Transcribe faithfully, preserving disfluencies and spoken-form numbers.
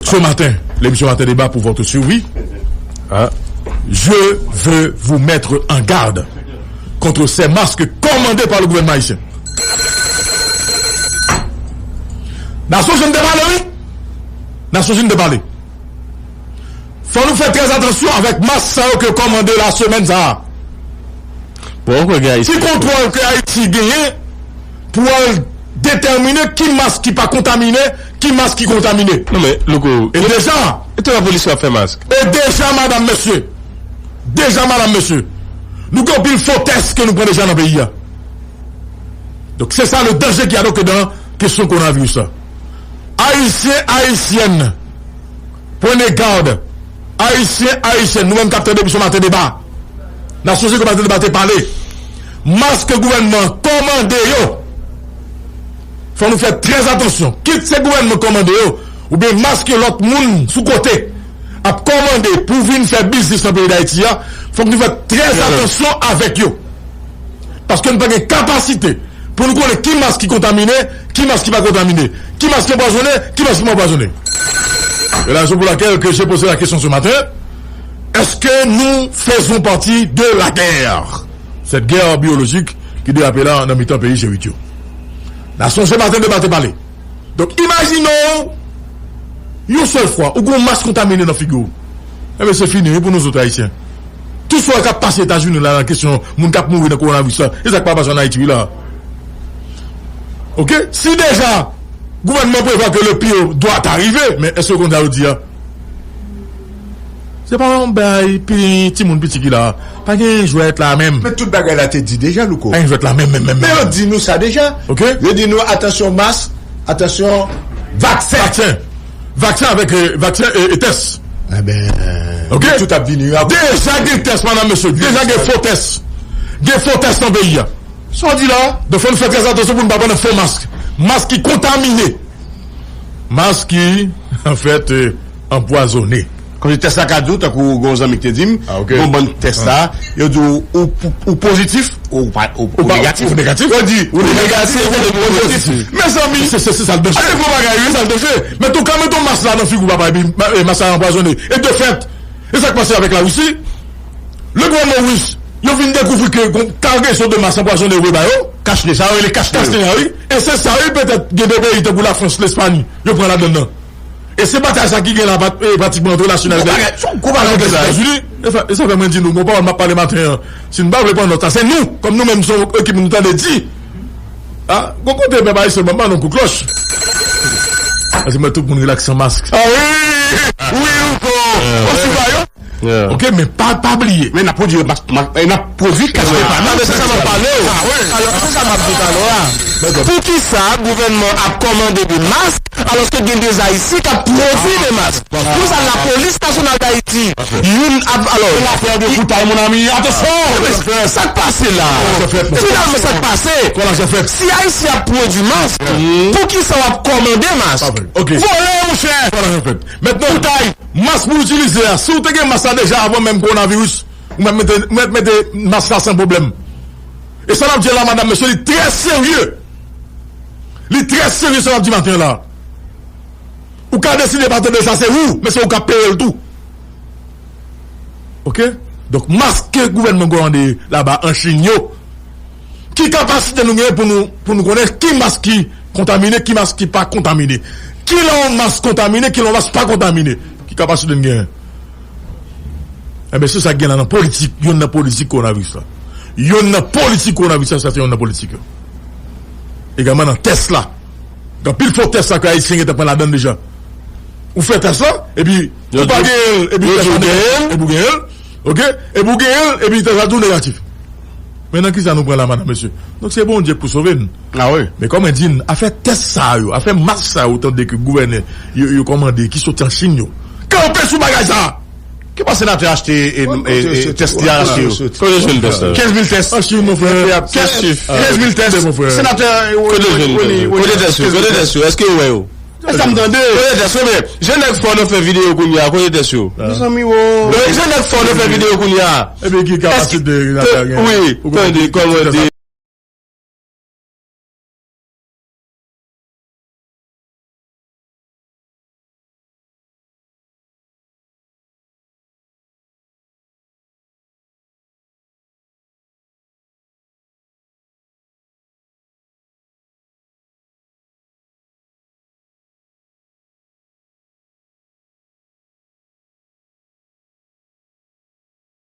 Ce matin, l'émission Matin Débat pour votre survie, hein, je veux vous mettre en garde contre ces masques commandés par le gouvernement haïtien. Nasyon Zini te pale, wi. Nasyon Zini te pale. Fò nou fè trè atansyon avèk mas sa yo ke kòmande la semèn sa a. Bon, ou kwè gen Ayiti. Ki kontwòl ke Ayiti genyen pou al detèmine ki mas ki pa kontamine, ki mas ki kontamine? Non, men, Louko, e deja, e tout lapolis yo ap fè mask. E deja, madam, mesye, deja, madam, mesye, nou gen anpil fo tès ke nou pran deja nan peyi a. Donk, se sa le danje ki a donk dan kesyon kowonaviris la. Ayisyen, Ayisyèn, prenez garde. Ayisyen, Ayisyèn, nou menm k ap tande emisyon Maten Deba, Nasyon Zini Maten Deba te pale. Mas ke gouvènman an kòmande yo, fò nou fè trè atansyon. Kit se gouvènman kòmande yo, oubyen mas ke lòt moun sou kote ap kòmande pou vin fè biznis nan peyi Dayiti a, fòk nou fè trè atansyon avèk yo. Paske nou pa gen kapasite pou nou konnen ki mas ki kontamine, ki mas ki pa kontamine, ki mas ki anpwazonnen, ki mas ki pa anpwazonnen. C'est la raison pour laquelle que j'ai posé la question ce matin. Est-ce que nous faisons partie de la guerre? Cette guerre biologique ki derape la nan mitan peyi G uit yo. Nasyon Zini Maten Deba te pale. Donk, imajine w, yon sèl fwa, ou gen yon mas kontamine nan figi w. Enben, se fini, wi, pou nou zòt Ayisyen. Tout sa k ap pase Etazini la, nan kesyon moun k ap mouri nan kowonaviris la, e sa k pa pase ann Ayiti, wi, la. Oke? Si deja, gouvènman prevwa ke le pire doit arriver, men èske w konn sa yo di a? Se pa yon bay pi timoun piti ki la. Pa gen jwèt la menm. Men tout bagay la te di deja, Louko. Pa gen jwèt la menm, menm, menm, menm. Men yo di nou sa deja. Oke. Yo di nou, atansyon mas, atansyon vaksen. Vaksen. Vaksen avèk, eh, vaksen e, e tès. Enben, oke. Tout ap vini apre. Deja gen tès, madam, mesye. Deja gen fo tès. Gen fo tès nan peyi a. Sa w di la? Donk, fò nou fè trè atansyon pou nou pa pran nan fo mask. Mask ki kontamine. Mask ki, anfèt, eh, anpwazonnen. Kote tès la ka di w, tankou gon zanmi ki te di m, ah, ok, bon, bann tès la, ah, yo di w, ou, ou, ou pozitif, ou pa, ou, ou negatif. Ou negatif. Yo di, ou negatif, ou pozitif. Mezanmi, se, se, se sa l danje. Sa se gwo bagay, wi. Se sa l danje. Mete w ka mete yon mas la nan figi w, papa, epi, eh, mas la anpwazonnen. E de fèt, e sa k pase avèk Larisi? Le gouvènman ris, yo vin dekouvri ke gon karezo de mas anpwazonnen yo voye ba yo. Kachnen, sa yo rele kachnen. Kachnen an, wi. E se sa, wi, petèt gen de peyi tankou Lafrans, Lespay, yo pran ladann nan. E se batay sa ki gen la, pat-, e, pratikman ant Lasin avèk, avèk Lèzetazini. E sa, e sa fè mwen di nou, gon pawòl m ap pale maten an. Si nou pa vle pran nòt sa, se nou, kòm nou menm, se yon ekip nou tande di. Ah, gon kote pèp ayisyen, ban m ba nou kou klòch. Paske mwen, tout moun rilaks san mask. Ah wi! Wi, Louko! Ou swiv yo? Yeah. Ok, men pa, pa bliye. Men n ap pwodui mas, mas, n ap pwodui kachnen pa nou. Ah, men se sa m ap pale w. Ah, wi. Alò, se sa m ap di talè a. Poukisa gouvènman ap kòmande de mas, alòske gen de Ayisyen k ap pwodui de mas? Pou sa, Lapolis Nasyonal Dayiti, youn ap, alò, se lafè de koutay, mon ami. Atansyon! Sa k pase la? Finalman, sa k pase? Si Ayisyen ap pwodui mas, poukisa w ap kòmande mas? Vòlè, monchè! Koutay! Mas pou w itilize a, si w te gen mas la deja avan menm kowonaviris, ou mèt mete, ou mèt mete mas la san pwoblèm. E sa n ap di la, madam, mesye, li trè serye. Li trè serye sa n ap di maten an la. Ou ka deside pa tande sa, se ou, men se ou k ap peye l tou. Ok? Donk, mas ke gouvènman Gwande laba an Chin yo, ki kapasite nou genyen pou nou, pou nou konnen ki mas ki kontamine, ki mas ki pa kontamine? Kilè yon mas kontamine, kilè yon mas pa kontamine? Ki kapasite n genyen? Enben, se sa k gen la nan politik, youn nan politik kowonaviris la. Youn nan politik kowonaviris la, sa se youn nan politik yo. Egalman nan tès la. Gen anpil fo tès la ke Ayisyen gentan pran ladann deja. Ou fè tès la, epi ou pa genyen l, epi tès la negatif, epi ou genyen l. Ok? Epi ou genyen l, epi tès la tou negatif. Men nan kisa nou pran la, madam, mesye? Donk, se Bondye k pou sove n. Ah wi. Men kòman di n, afè tès sa yo, afè mas sa yo, tande ke gouvènè, yo, yo kòmande, ki soti an Chin yo. Kanpe sou bagay sa! Ki bò senatè achte, e, e, e, tès li a achte yo? Kote jwenn tès la? Kenz mil tès. An Chin, mon frè. Kenz mil tès. Senatè, e, kote jwenn tès yo? Kote tès yo? Èske yo wè yo? E sa m tande. Kote tès yo, men, jèn nèg fò nan fè videyo kounye a, kote tès yo? Mezanmi, wo. Jèn nèg fò nan fè videyo kounye a. Epi ki kapasite senatè a gen? Wi, tande, kòmande.